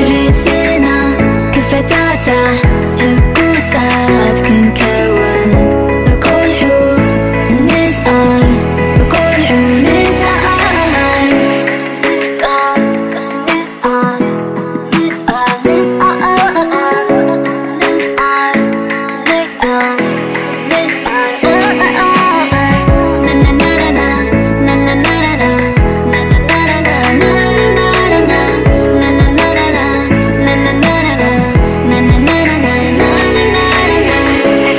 ርእስና ክፈታታሕ ሕጉሳት ክንከውን፣ ብቆልዑ ንስኣል፣ ብቆልዑ ንስኣል።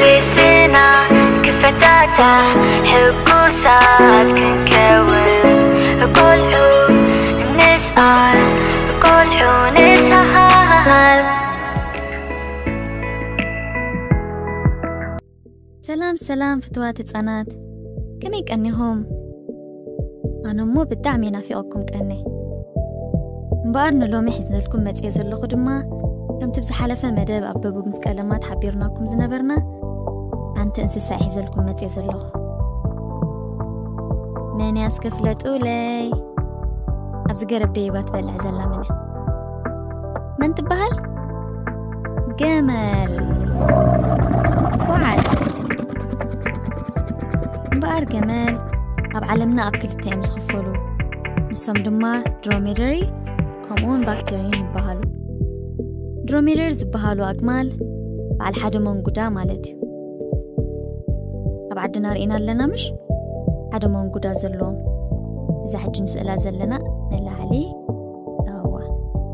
ርእስና ክፈታታሕ ሕጉሳት ክንከውን፣ ቆልዑ ንስኣል፣ ቆልዑ ንስኣል። ሰላም ሰላም ፍትዋት ህጻናት፣ ከመይ ቀኒኹም? ኣነ እሞ ብጣዕሚ ናፊቐኩም ቀነ። እምበኣር ንሎሚ ሒዘልኩም መጽየ ዘለኹ ድማ፣ ከምቲ ብዝሓለፈ መደብ ኣብ በቡ ምስ ቀለማት ሓቢርናኩም ዝነበርና፣ ኣንቲ እንስሳ ሒዘልኩም መጽየ ዘለኹ። መን እያ እስከ ፍለጡለይ? ኣብዚ ገረብ ደይባ ትበልዕ ዘላ መን እያ? መን ትበሃል? ገመል። ንፉዓት። እምበኣር ገመል ኣብ ዓለምና ኣብ ክልተ እዮም ዝኽፈሉ። ንሶም ድማ ድሮሜደሪ ከምኡውን ባክቴርየን ይበሃሉ። ድሮሜደሪ ዝበሃሉ ኣግማል በዓል ሓደ መንጉዳ ማለት እዩ። ኣብ ዓድና ርኢና ኣለና ምሽ? ሓደ መንጉዳ ዘለዎም። እዛ ሕጂ ንስእላ ዘለና ንላዕሊ፣ እዋ፣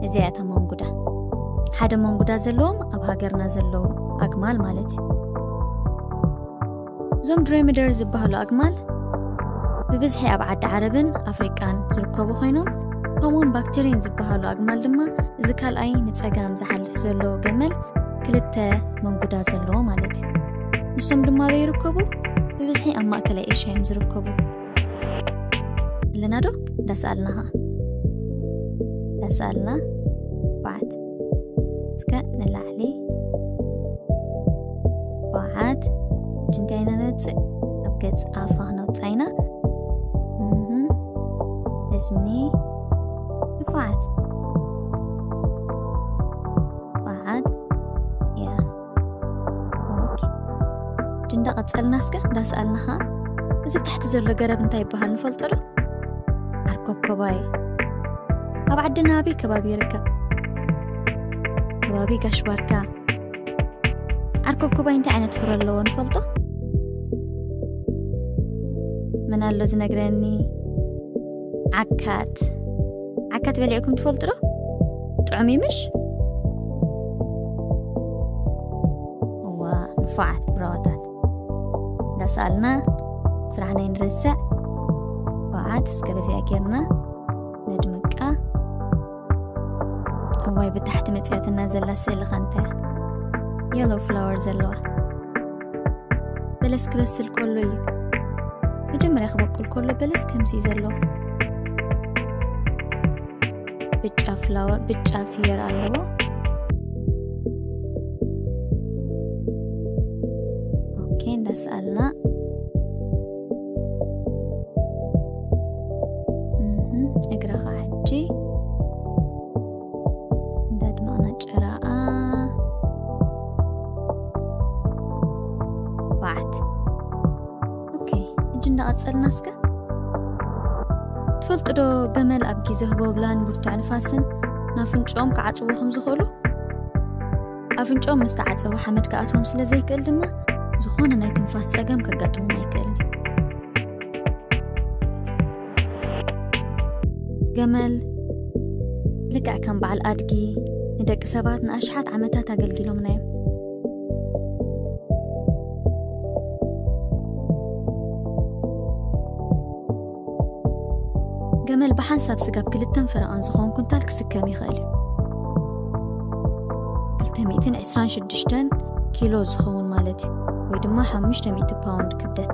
እዚኣ እታ መንጉዳ። ሓደ መንጉዳ ዘለዎም ኣብ ሃገርና ዘለዉ ኣግማል ማለት እዩ። እዞም ድሮሜደሪ ዝበሃሉ ኣግማል ብብዝሒ ኣብ ዓዲ ዓረብን ኣፍሪቃን ዝርከቡ ኮይኖም፣ ከምኡውን ባክቴርየን ዝበሃሉ ኣግማል ድማ፣ እዚ ካልኣይ ንጸጋም ዝሓልፍ ዘሎ ገመል ክልተ መንጉዳ ዘለዎ ማለት እዩ። ንሶም ድማ ኣበይ ይርከቡ? ብብዝሒ ኣብ ማእከላይ ኤሽያ እዮም ዝርከቡ። ኣለና ዶ? እንዳሰኣልና ኸዓ። እንዳሰኣልና። ኳዓት። እስከ ንላዕሊ። ኳዓት። ሕጂ እንታይ ኢና ነውፅእ? ኣብ ገፅ ኣፋ ክነውፅኣ ኢና። እህ። እዝኒ። ንፉዓት። ኳዓት። ያ። ኦኬ። ሕጂ እንዳቐፀልና እስከ እንዳሰኣልና ኸዓ፣ እዚ ብታሕቲ ዘሎ ገረብ እንታይ ይበሃል ንፈልጦ ዶ? ዓርኮብኮባይ። ኣብ ዓድና ኣበይ ከባቢ ይርከብ? ከባቢ ጋሽ ባርካ። ዓርኮብኮባይ እንታይ ዓይነት ፍረ ኣለዎ ንፈልጦ? መን ኣሎ ዝነግረኒ? ዓካት። ዓካት በሊዕኩም ትፈልጡ ዶ? ጥዑም እዩ ምሽ? እዋ፣ ንፉዓት ብራዋታት። እንዳሰኣልና ስራሕና ይንርስዕ። ንፉዓት፣ እስከ በዚኣ ጌርና ነድምቃ። እዋይ፣ ብታሕቲ መጽያትና ዘላ ስእሊ ኸ እንታይ? የሎው ፍላወር ዘለዋ። በለስ ክበስል ከሎ እዩ። መጀመርያ ክበቁል ከሎ በለስ ከምዚ እዩ ዘለዎ። ብጫ ፍላወር፣ ብጫ ፍየር ኣለዎ። ኦኬ፣ እንዳሰኣልና። እህ፣ እግራ ኸዓ ሕጂ እንዳድመቕና ጭራኣ። ኳዓት። ኦኬ፣ ሕጂ እንዳቐጸልና እስከ። ትፈልጡ ዶ ገመል ኣብ ግዜ ህቦብላን ብርቱዕ ንፋስን ናፍንጭኦም ክዓጽዎ ከም ዝኽእሉ? ኣፍንጭኦም ምስ ተዓጸወ ሓመድ ክኣትዎም ስለ ዘይክእል ድማ ዝኾነ ናይ ትንፋስ ጸገም ከጋጥሞም ኣይክእልን እዩ። ገመል ልክዕ ከም በዓል ኣድጊ ንደቂ ሰባት ንኣሽሓት ዓመታት ኣገልጊሎምና እዮም። ገመል ብሓንሳብ ስጋብ ክልተን ፈረቓን ዝኾን ኩንታል ክስከም ይኽእል እዩ። ክልተ ሚእትን ዕስራን ሽዱሽተን ኪሎ ዝኸውን ማለት እዩ፣ ወይ ድማ ሓሙሽተ ሚእቲ ፓውንድ ክብደት።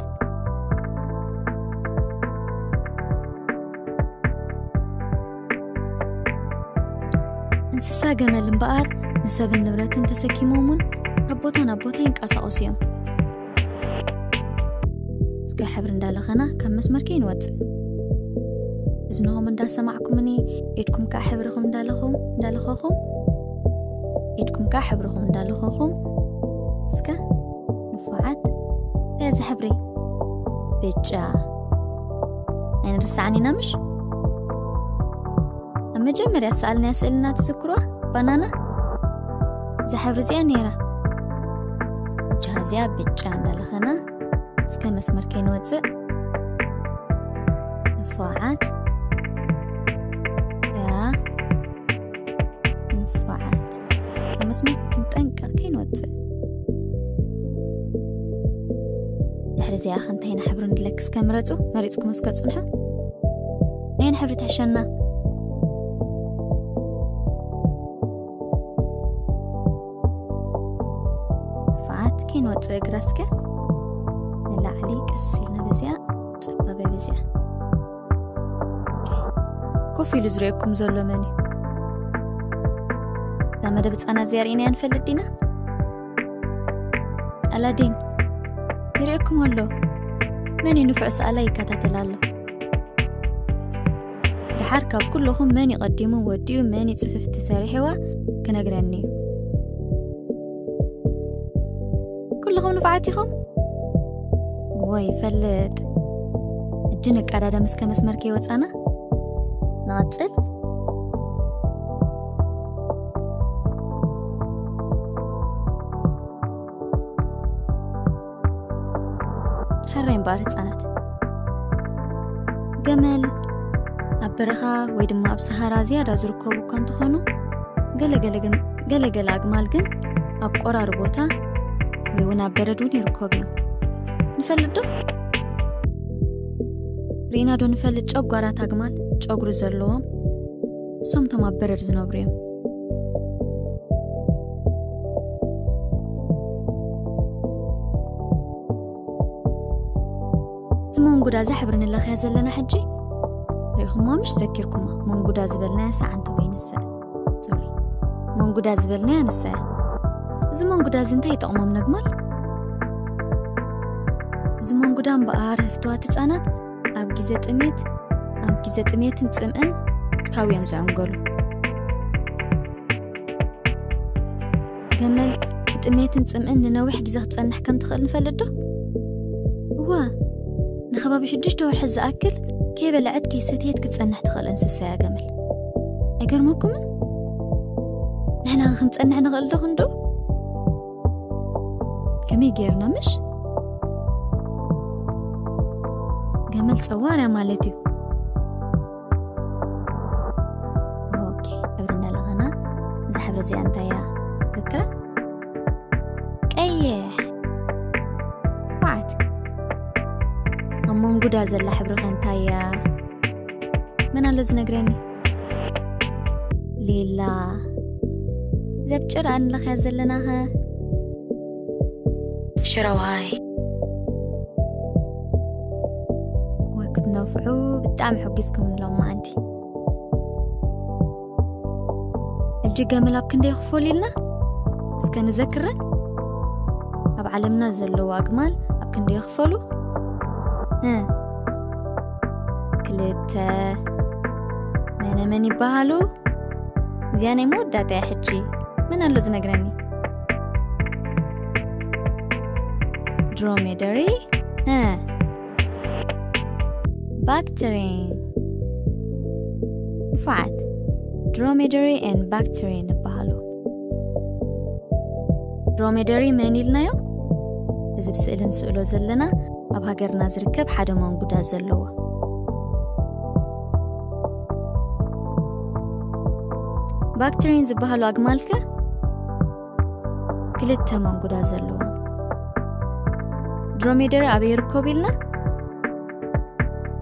እንስሳ ገመል እምበኣር ንሰብን ንብረትን ተሰኪሞም እውን ካብ ቦታ ናብ ቦታ ይንቀሳቐሱ እዮም። እስከ ሕብሪ እንዳለኸና ካብ መስመር ከይንወፅእ፣ እዝንኹም እንዳሰማዕኩምኒ፣ ኢድኩም ከዓ ሕብርኹም እንዳለኹም እንዳለኸኹም፣ ኢድኩም ከዓ ሕብርኹም እንዳለኸኹም። እስከ ንፉዓት። እዚ ሕብሪ ብጫ ኣይንርስዓን ኢና፣ ምሽ? ኣብ መጀመርያ ሰኣልናያ ስእልና ትዝክሩዋ? ባናና። እዛ ሕብሪ እዚኣ ነይራ። እጃ እዚኣ ብጫ እንዳለኸና እስከ መስመር ከይንወፅእ። ንፉዓት። ያ። ንፉዓት። ካብ መስመር ክንጠንቀቕ ከይንወፅእ። ድሕሪ እዚኣ ከ እንታይ ዓይነት ሕብሪ ንድለኪ እስከ ምረፁ። መሪፅኩም እስከ ፅንሑ። ነየን ሕብሪ ትሕሸና? ንፉዓት። ከይንወፅእ እግራ እስከ ንላዕሊ ቀስ ኢልና በዚኣ፣ ፀባብ በዚኣ። ኮፍ ኢሉ ዝርእየኩም ዘሎ መን እዩ? እዛ መደብ ህፃናት እዚኣ ርኢናያ ንፈልጥ ዲና? ኣላዲን ይርእየኩም ኣሎ። መን እዩ ንፉዕ ሰኣላይ ይከታተል ኣሎ? ደሓር ካብ ኩለኹም መን እዩ ቀዲሙ ወዲኡ፣ መን እዩ ፅፍፍቲ ሰሪሕዋ ክነግረኒ እዩ። ኩልኹም ንፉዓት ኢኹም? እወ ይፈልጥ። ሕጂ ንቀዳደም እስከ መስመር ከይወፃና ንቐፅል። ሕራይ እምበኣር ህፃናት። ገመል ኣብ በረኻ ወይ ድማ ኣብ ሰሃራ ዝያዳ ዝርከቡ እኳ እንተኾኑ፣ ገለ ገለ ግን፣ ገለ ገለ ኣግማል ግን ኣብ ቆራሪ ቦታ ወይ እውን ኣብ በረድ እውን ይርከቡ እዮም። ንፈልጥ ዶ? ርኢና ዶ ንፈልጥ? ጨጓራት ኣግማል ጨጉሪ ዘለዎም፣ እሶም እቶም ኣብ በረድ ዝነብሩ እዮም። እዚ መንጉዳ እዛ ሕብሪ ንለኽያ ዘለና ሕጂ ርኢኹማ ምሽ? ዘኪርኩማ መንጉዳ ዝበልናያ ሰዓንቲ ወይ ንሰ፣ ሶሪ፣ መንጉዳ ዝበልናያ ንሰ። እዚ መንጉዳ እዚ እንታይ ይጠቕሞም ነግማል? እዚ መንጉዳ እምበኣር ህፍትዋት ህፃናት ኣብ ግዜ ጥሜት፣ ኣብ ግዜ ጥሜትን ፅምእን ክታው እዮም ዝዕንገሉ። ገመል ብጥሜትን ጽምእን ንነዊሕ ግዜ ክትጸንሕ ከም ትኽእል ንፈልጥ ዶ? እወ፣ ንኸባቢ ሽዱሽተ ወርሒ ዝኣክል ከይበልዐት ከይሰተየት ክትጸንሕ ትኽእል እንስሳ እያ ገመል። ኣይገርመኩምን? ንሕና ኸ ክንጸንሕ ንኽእል ዶ ክንዱ? ከመይ ጌርና ምሽ? ገመል ጸዋር እያ ማለት እዩ። ኦኬ፣ ሕብሪ እንዳለኸና፣ እዛ ሕብሪ እዚኣ እንታይ እያ? ዝክራ? ቀይሕ። ዋዓት። ኣብ መንጉዳ ዘላ ሕብሪ ከ እንታይ እያ? መን ኣሎ ዝነግረኒ? ሊላ። እዛ ብጭራ እንለኽያ ዘለናኸ? ሽረዋይ። ወይ ክትነፍዑ፣ ብጣዕሚ ሕጒስኩም ሎማዓንቲ። ሕጂ ገመል ኣብ ክንደይ ይኽፈሉ ኢልና? እስከ ንዘክረን። ኣብ ዓለምና ዘለዉ ኣግማል ኣብ ክንደይ ይኽፈሉ? እ፣ ክልተ። መነ መን ይበሃሉ? እዚኣ ናይ መወዳእታ እያ ሕጂ። መን ኣሎ ዝነግረኒ? ድሮሜደሪ? እ፣ ባክትሪን። ንፉዓት። ድሮሜደሪ ኤን ባክትሪን ይበሃሉ። ድሮሜደሪ መን ኢልናዮ? እዚ ብስእሊ ንስእሎ ዘለና ኣብ ሃገርና ዝርከብ ሓደ መንጉዳ ዘለዎ። ባክትሪን ዝበሃሉ ኣግማልከ? ክልተ መንጉዳ ዘለዎም። ድሮሜደሪ ኣበይ ይርከቡ ኢልና?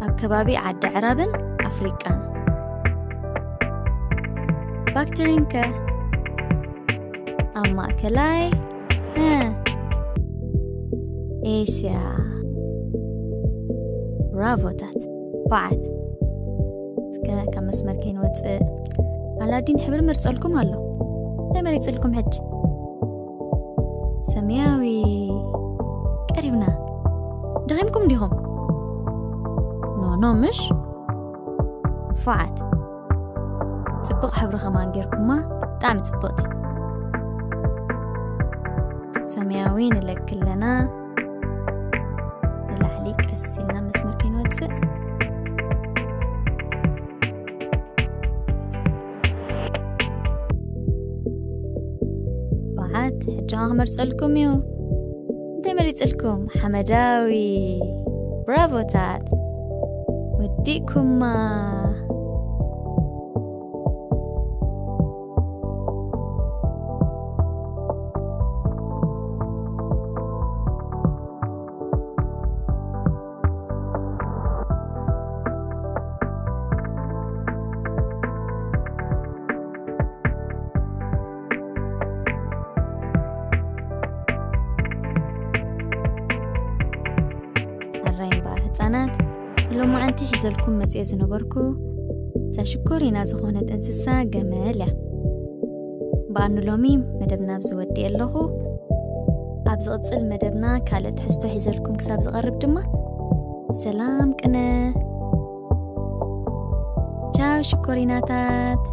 ኣብ ከባቢ ዓዲ ዕራብን ኣፍሪቃን። ባክትሪን ከ? ኣብ ማእከላይ፣ እ፣ ኤስያ። ብራቮታት። በዓት። እስከ ካብ መስመር ከይንወፅእ። ኣላዲን ሕብሪ መርፀልኩም ኣሎ። እንታይ መሪፅልኩም ሕጂ? ሰማያዊ። ቀሪብና። ደኺምኩም ዲኹም? ኖ ኖ፣ ምሽ ንፉዓት። ጽቡቕ ሕብሪ ከማን ጌርኩማ። ብጣዕሚ ጽቡቕቲ። ሰማያዊ ንለኪ ኣለና። ንላዕሊ ቀስ ኢልና መስመር ከይንወጽእ። ንፉዓት። ሕጂ ክመርጸልኩም እዩ። እንታይ መሪጽልኩም? ሓመዳዊ። ብራቮታት። ወዲእኩማ። ሕራይ እምበኣር ህጻናት፣ ሎማዓንቲ ሒዘልኩም መጽየ ዝነበርኩ እታ ሽኮሪና ዝኾነት እንስሳ ገመል እያ። ብኣኑ ሎሚ መደብና ኣብዚ ወዲኤ ኣለኹ። ኣብ ዝቕጽል መደብና ካልእ ትሕዝቶ ሒዘልኩም ክሳብ ዝቐርብ ድማ ሰላም ቅነ። ቻው ሽኮሪናታት።